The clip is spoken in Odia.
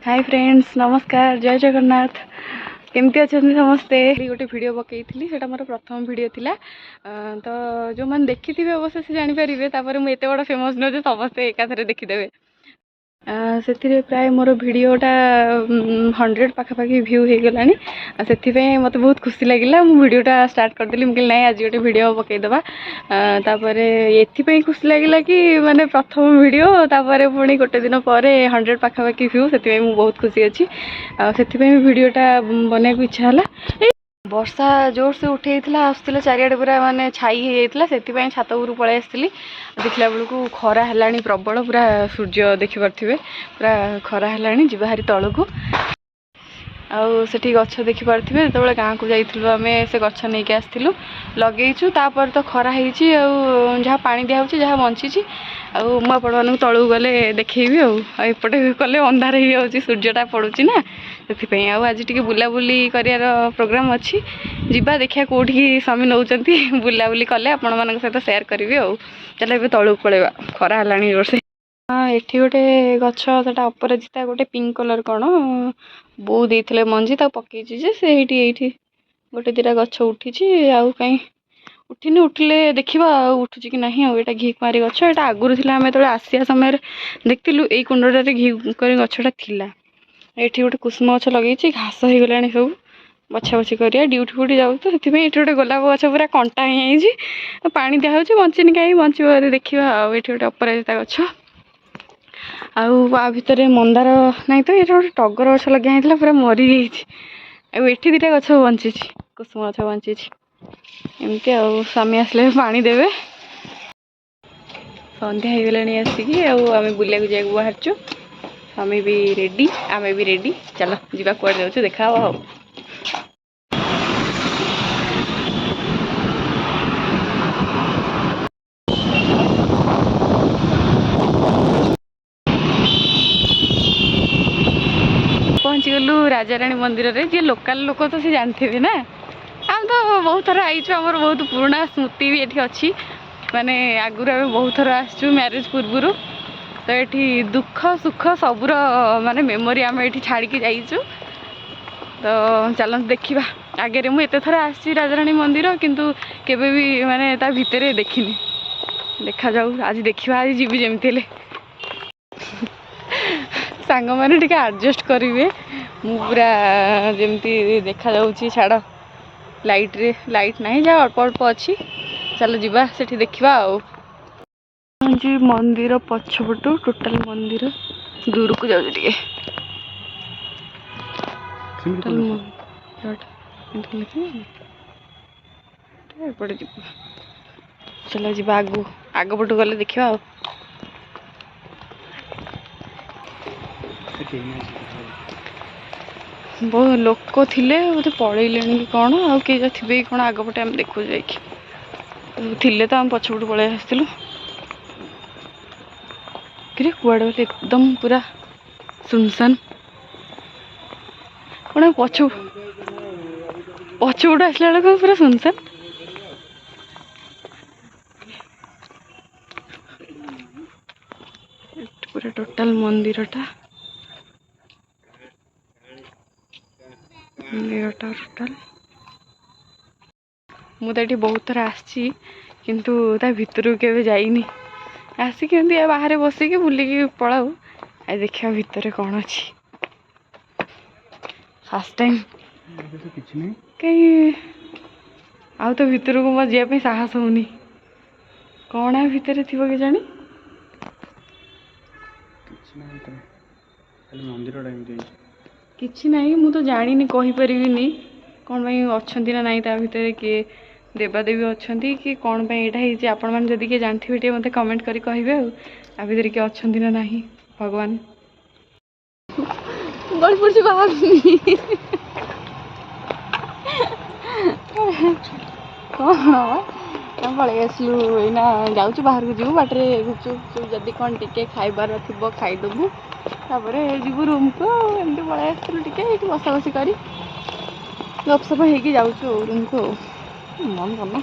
ହାଇ ଫ୍ରେଣ୍ଡସ୍, ନମସ୍କାର, ଜୟ ଜଗନ୍ନାଥ। କେମିତି ଅଛନ୍ତି ସମସ୍ତେ? ଗୋଟେ ଭିଡ଼ିଓ ପକାଇଥିଲି, ସେଇଟା ମୋର ପ୍ରଥମ ଭିଡ଼ିଓ ଥିଲା। ତ ଯେଉଁମାନେ ଦେଖିଥିବେ ଅବଶ୍ୟ ସେ ଜାଣିପାରିବେ। ତାପରେ ମୁଁ ଏତେ ବଡ଼ ଫେମସ୍ ନୁହଁ ଯେ ସମସ୍ତେ ଏକାଥରେ ଦେଖିଦେବେ। ସେଥିରେ ପ୍ରାୟ ମୋର ଭିଡ଼ିଓଟା 100 ପାଖାପାଖି ଭ୍ୟୁ ହେଇଗଲାଣି ଆଉ ସେଥିପାଇଁ ମୋତେ ବହୁତ ଖୁସି ଲାଗିଲା। ମୁଁ ଭିଡ଼ିଓଟା ଷ୍ଟାର୍ଟ କରିଦେଲି। ମୁଁ କହିଲି, ନାଇଁ, ଆଜି ଗୋଟେ ଭିଡ଼ିଓ ପକାଇଦେବା। ତାପରେ ଏଥିପାଇଁ ଖୁସି ଲାଗିଲା କି ମାନେ ପ୍ରଥମ ଭିଡ଼ିଓ, ତାପରେ ପୁଣି ଗୋଟେ ଦିନ ପରେ 100 ପାଖାପାଖି ଭ୍ୟୁ, ସେଥିପାଇଁ ମୁଁ ବହୁତ ଖୁସି ଅଛି। ଆଉ ସେଥିପାଇଁ ବି ଭିଡ଼ିଓଟା ବନେଇବାକୁ ଇଚ୍ଛା ହେଲା। ଏଇ ବର୍ଷା ଜୋରସେ ଉଠେଇଥିଲା, ଆସୁଥିଲା, ଚାରିଆଡ଼େ ପୁରା ମାନେ ଛାଇ ହେଇଯାଇଥିଲା। ସେଥିପାଇଁ ଛାତ ଉପରକୁ ପଳେଇ ଆସିଥିଲି। ଦେଖିଲା ବେଳକୁ ଖରା ହେଲାଣି ପ୍ରବଳ, ପୁରା ସୂର୍ଯ୍ୟ ଦେଖିପାରୁଥିବେ, ପୁରା ଖରା ହେଲାଣି। ଯିବା ହାରି ତଳକୁ। ଆଉ ସେଠି ଗଛ ଦେଖିପାରୁଥିବେ, ଯେତେବେଳେ ଗାଁକୁ ଯାଇଥିଲୁ ଆମେ ସେ ଗଛ ନେଇକି ଆସିଥିଲୁ, ଲଗେଇଛୁ। ତାପରେ ତ ଖରା ହେଇଛି ଆଉ ଯାହା ପାଣି ଦିଆହେଉଛି, ଯାହା ବଞ୍ଚିଛି। ଆଉ ମୁଁ ଆପଣମାନଙ୍କୁ ତଳକୁ ଗଲେ ଦେଖେଇବି। ଆଉ ଆଉ ଏପଟେ କଲେ ଅନ୍ଧାର ହେଇଯାଉଛି, ସୂର୍ଯ୍ୟଟା ପଡ଼ୁଛି ନା, ସେଥିପାଇଁ। ଆଉ ଆଜି ଟିକେ ବୁଲାବୁଲି କରିବାର ପ୍ରୋଗ୍ରାମ୍ ଅଛି। ଯିବା, ଦେଖିବା କେଉଁଠିକି ସ୍ୱାମୀ ନେଉଛନ୍ତି। ବୁଲାବୁଲି କଲେ ଆପଣମାନଙ୍କ ସହିତ ସେୟାର କରିବି। ଆଉ ଚାଲ, ଏବେ ତଳକୁ ପଳେଇବା, ଖରା ହେଲାଣି ଜୋରସେ। ହଁ, ଏଠି ଗୋଟେ ଗଛ, ସେଟା ଅପରାଜିତା, ଗୋଟେ ପିଙ୍କ କଲର୍ କ'ଣ, ବୋଉ ଦେଇଥିଲେ ମଞ୍ଜି, ତାକୁ ପକେଇଛି ଯେ ସେ ଏଇଠି ଗୋଟେ ଦୁଇଟା ଗଛ ଉଠିଛି। ଆଉ କାହିଁ ଉଠିନି, ଉଠିଲେ ଦେଖିବା ଆଉ ଉଠୁଛି କି ନାହିଁ। ଆଉ ଏଇଟା ଘି କୁଆଁରୀ ଗଛ। ଏଇଟା ଆଗରୁ ଥିଲା, ଆମେ ଯେତେବେଳେ ଆସିବା ସମୟରେ ଦେଖିଥିଲୁ, ଏଇ କୁଣ୍ଡଟାରେ ଘି କୁଆଁରୀ ଗଛଟା ଥିଲା। ଏଇଠି ଗୋଟେ କୁସୁମ ଗଛ ଲଗେଇଛି, ଘାସ ହେଇଗଲାଣି, ସବୁ ବଛା ବଛି କରିବା। ଡ୍ୟୁଟି ଫ୍ୟୁଟି ଯାଉଛି ତ ସେଥିପାଇଁ। ଏଠି ଗୋଟେ ଗୋଲାପ ଗଛ ପୁରା କଣ୍ଟା ହେଇଯାଇଛି, ପାଣି ଦିଆହେଉଛି, ବଞ୍ଚିନି କାହିଁ, ବଞ୍ଚିବ ଯଦି ଦେଖିବା। ଆଉ ଏଠି ଗୋଟେ ଅପରାଜିତା ଗଛ। ଆଉ ଆ ଭିତରେ ମନ୍ଦାର ନାହିଁ ତ। ଏଇଟା ଗୋଟେ ଟଗର ଗଛ ଲଗା ହେଇଥିଲା, ପୁରା ମରିଯାଇଛି। ଆଉ ଏଠି ଦୁଇଟା ଗଛ ବଞ୍ଚିଛି, କୁସୁମ ଗଛ ବଞ୍ଚିଛି। ଏମିତି। ଆଉ ସ୍ୱାମୀ ଆସିଲେ ପାଣି ଦେବେ। ସନ୍ଧ୍ୟା ହେଇଗଲାଣି ଆସିକି, ଆଉ ଆମେ ବୁଲିବାକୁ ଯିବାକୁ ବାହାରିଛୁ। ସ୍ୱାମୀ ବି ରେଡ଼ି, ଆମେ ବି ରେଡ଼ି। ଚାଲ ଯିବା, କୁଆଡ଼େ ଯାଉଛୁ ଦେଖା ହବ। ଆଉ ପହଞ୍ଚିଗଲୁ ରାଜାରାଣୀ ମନ୍ଦିରରେ। ଯିଏ ଲୋକାଲ ଲୋକ ତ ସେ ଜାଣିଥିବେ ନା। ଆମେ ତ ବହୁତ ଥର ଆଇଛୁ, ଆମର ବହୁତ ପୁରୁଣା ସ୍ମୃତି ବି ଏଠି ଅଛି। ମାନେ ଆଗରୁ ଆମେ ବହୁତ ଥର ଆସିଛୁ ମ୍ୟାରେଜ୍ ପୂର୍ବରୁ। ତ ଏଠି ଦୁଃଖ ସୁଖ ସବୁର ମାନେ ମେମୋରି ଆମେ ଏଠି ଛାଡ଼ିକି ଯାଇଛୁ। ତ ଚାଲନ୍ତୁ ଦେଖିବା ଆଗରେ। ମୁଁ ଏତେ ଥର ଆସିଛି ରାଜାରାଣୀ ମନ୍ଦିର, କିନ୍ତୁ କେବେ ବି ମାନେ ତା ଭିତରେ ଦେଖିନି। ଦେଖାଯାଉ, ଆଜି ଦେଖିବା। ଆଜି ଯିବି ଯେମିତି ହେଲେ। ସାଙ୍ଗମାନେ ଟିକେ ଆଡ଼ଜଷ୍ଟ କରିବେ, ମୁଁ ପୁରା ଯେମିତି ଦେଖାଯାଉଛି, ଛାଡ଼। ଲାଇଟ୍ରେ ଲାଇଟ୍ ନାହିଁ, ଯାହା ଅଳ୍ପ ଅଳ୍ପ ଅଛି। ଚାଲ ଯିବା, ସେଠି ଦେଖିବା। ଆଉ ମନ୍ଦିର ପଛପଟୁ ଟୋଟାଲ ମନ୍ଦିର ଦୂରକୁ ଯାଉଛି ଟିକେ। ଟୋଟାଲ ମନ୍ଦିରଟା ଏମିତି ଲେଖିନି, ଏପଟେ ଯିବୁ। ଚାଲ ଯିବା ଆଗକୁ, ଆଗ ପଟୁ ଗଲେ ଦେଖିବା। ଆଉ ବହୁତ ଲୋକ ଥିଲେ, ବୋଧେ ପଳେଇଲେଣି କି କ'ଣ, ଆଉ କିଏ ଥିବେ କି କ'ଣ ଆଗ ପଟେ। ଆମେ ଦେଖୁ ଯାଇକି। ଥିଲେ ତ, ଆମେ ପଛପଟୁ ପଳେଇ ଆସିଥିଲୁ। କିରେ, କୁଆଡ଼େ ଗଲେ? ଏକଦମ ପୁରା ସୁନସାନ। କ'ଣ ପଛପଟୁ ଆସିଲା ବେଳକୁ ପୁରା ସୁନସାନ। ପୁରା ଟୋଟାଲ ମନ୍ଦିରଟା ଟୋଟାଲ। ମୁଁ ତ ଏଠି ବହୁତ ଥର ଆସିଛି, କିନ୍ତୁ ତା ଭିତରକୁ କେବେ ଯାଇନି। ଆସିକି ଏମିତି ବାହାରେ ବସିକି ବୁଲିକି ପଳାଉ। ଆଉ ଦେଖିବା ଭିତରେ କ'ଣ ଅଛି, ଫାର୍ଷ୍ଟ ଟାଇମ୍। କିଛି ନାହିଁ। କାହିଁ ଆଉ ତ ଭିତରକୁ ମୋ ଯିବା ପାଇଁ ସାହସ ହେଉନି। କ'ଣ ଆ ଭିତରେ ଥିବ କେଜାଣି? କିଛି ନାହିଁ ଭିତରେ, ଖାଲି ମନ୍ଦିରଟା ଏମିତି ହେଇଛି। କିଛି ନାହିଁ। ମୁଁ ତ ଜାଣିନି, କହିପାରିବିନି କ'ଣ ପାଇଁ ଅଛନ୍ତି ନା ନାହିଁ ତା ଭିତରେ, କିଏ ଦେବାଦେବୀ ଅଛନ୍ତି କି କ'ଣ ପାଇଁ ଏଇଟା ହେଇଛି। ଆପଣମାନେ ଯଦି କିଏ ଜାଣିଥିବେ, ଟିକେ ମୋତେ କମେଣ୍ଟ କରି କହିବେ। ଆଉ ଆ ଭିତରେ କିଏ ଅଛନ୍ତି ନା ନାହିଁ ଭଗବାନ। ଗଳି ପଡ଼ୁଛି, ବାହାରୁନି କ'ଣ? ଆମେ ପଳେଇ ଆସିଲୁ, ଏଇନା ଯାଉଛୁ ବାହାରକୁ ଯିବୁ। ବାଟରେ ଗୁପଚୁପ ଫୁପଚୁପ ଯଦି କ'ଣ ଟିକେ ଖାଇବାର ଥିବ ଖାଇଦେବୁ, ତାପରେ ଯିବୁ ରୁମ୍କୁ। ଆଉ ଏମିତି ପଳେଇ ଆସିଥିଲୁ ଟିକେ, ଏଇଠି ବସା ବସି କରି ଗପସପ ହେଇକି ଯାଉଛୁ ଆଉ ରୁମ୍କୁ। ଆଉ ମନ କର।